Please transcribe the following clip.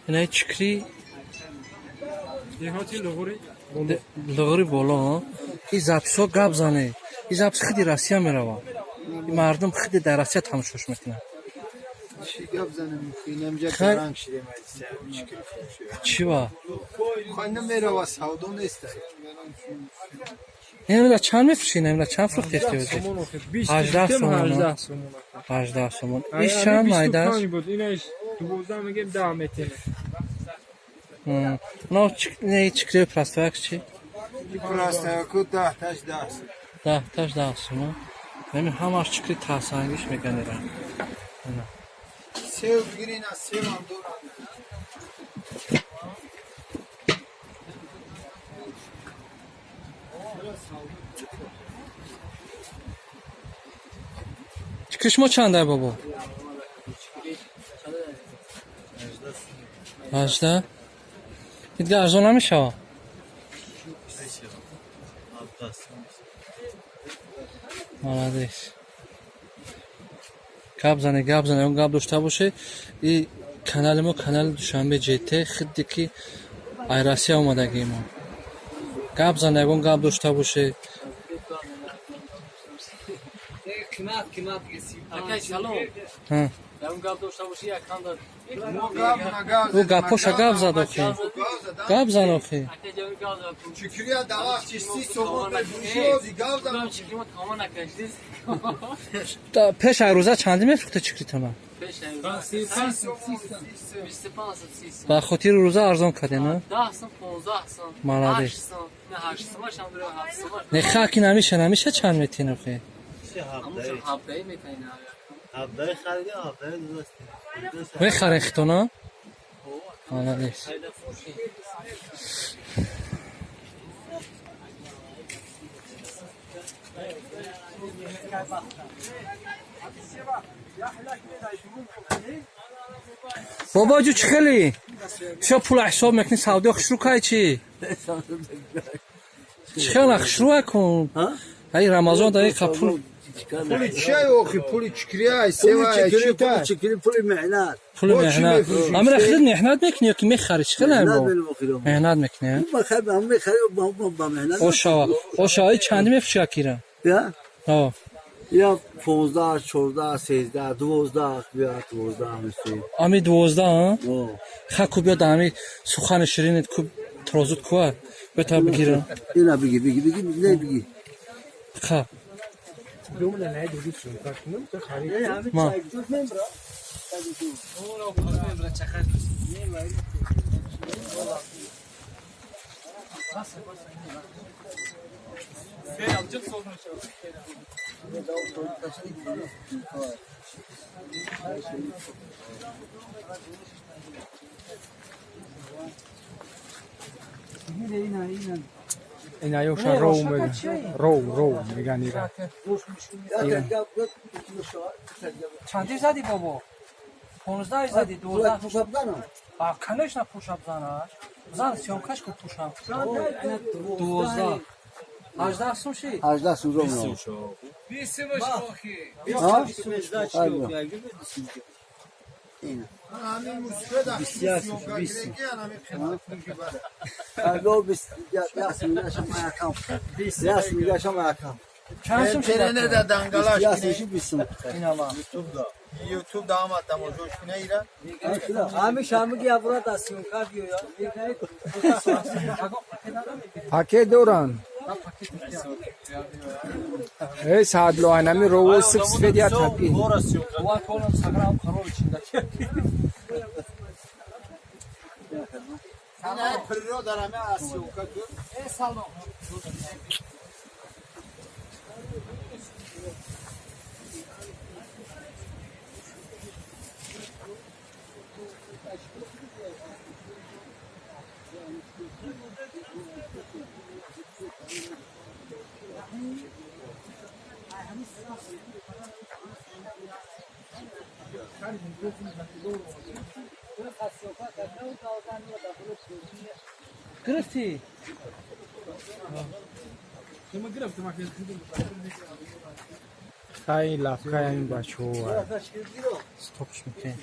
Инаи чикри. Деҳоти Луғури. Луғури боло. И запись ҳо гап зане, и запись хиди Россия мерава, и мардум хиди дар Россия тамошош мекунад. Чӣ гап занем? Инамҷа Хай. Гаранг шидем аз чикри фурӯши. Чӣ ва? Хай, намерава, савдо нест. Инамира чанд мефурӯшӣ? Инамира чанд фурӯхтести ҳозир? Сомон охир. 20. 18 сомон. 18 сомон. 18 сомон. Иш чанд майдаш? 25 буд. Инаш 12 мегем, 10 метем. Но не, чикри простаяк чӣ? Простаяку 10-таш 10. 10-таш 10 сомон. Ҳамин ҳамаш чикри тасангиш меганера. Сев бигирин, аз севам дорам. Чикри шумо чандай, бобо? 18. Дига арзон намешава? Молодец. Гап зане, гап зане, он гап дошта боше. И канали мо, канали Душанбе ЖТ, хидди ки ай Россия омадагии мо. Гап зане, ягон гап дошта боше. Қимат, қимат. Акай, салом. Ҳа. Ягон гап дошта бошӣ, яканда. Мо гап нагап. Ӯ гапоша гап зад охи. Гап зан охи. Акай, ҷавоб гап зад. Чикрия давақ чи 30 сомон мефурӯши, ози гап зан. Чикри мо тамом накашдиз. Пеш ай рӯза чандӣ мефурӯхта чикритона? Пеш. 35. 25, 30. Ба хотири рӯза арзон кардем, а? 10 сом, 15 сом. Молодец. 8 сом. Не, 8 сом, шам дора 7 сом. Не, хаки намеша, намеша, чанд метин охи? Ҳамон 17 метайна. 17 харидем, 17 додастем. Мехарен хитона? Молодец. Хайда фурӯшӣ. Бобоҷу, чӣ хеле шо пула ҳисоб мекунӣ, савдо хушрӯ кай чӣ? Чӣ хела хушрӯ кун? Ай Рамазон даиқа пул. Пули чиай охи? Пули чикрия, сева, чита? Чикри, пули меҳнат. Пули Бо чӣ меҳнат. мефурӯшӣ? Амира хеле меҳнат мекунӣ ё ки мехарӣ? Чӣ хеле бо меҳнат мекунӣ, ба меҳнат. Ошава, ошава, и чандӣ мефурӯшӣ акира? Я? О. Я 15, 14, 13, 12, бия 12 миси. Ами 12, а? О. Ха, ку биё, ами сухани ширинит ку, трозут куа, бета бигирам. Ина биги, биги, биги, не биги. Ха. Ма. Ина ёша роу меган. Роу, роу меган ира. Чандӣ задӣ, бобо? 15 задӣ, 12? А, конечно, пушап занаш. Зан, съёмка ш ку, пушап. 12. 18 сум ши? 18 сум ром. Ҳа? Ина. Ҳамин мусфеда. 21, 20. Ҳамин қимат фурӯши бада. Алло, 20 яс мигашам аякам. Яс мигашам аякам. Чанд сум ши? Терене да дангалаш. Яс миши 20 сум. Инама. Ютуб да ама тамошош куна ира. Ҳамиш ҳамиги ябура дастюнка биё. Пакет доран. Эй, садло, анами роу сип сфед я тапи. Ва колам саграм қарор чинда. Ина природа раме асиёка ку. Э, салом. Гирифтӣ? Хай, лавкай ҳамин бачаҳо. Стоп ш мекунем.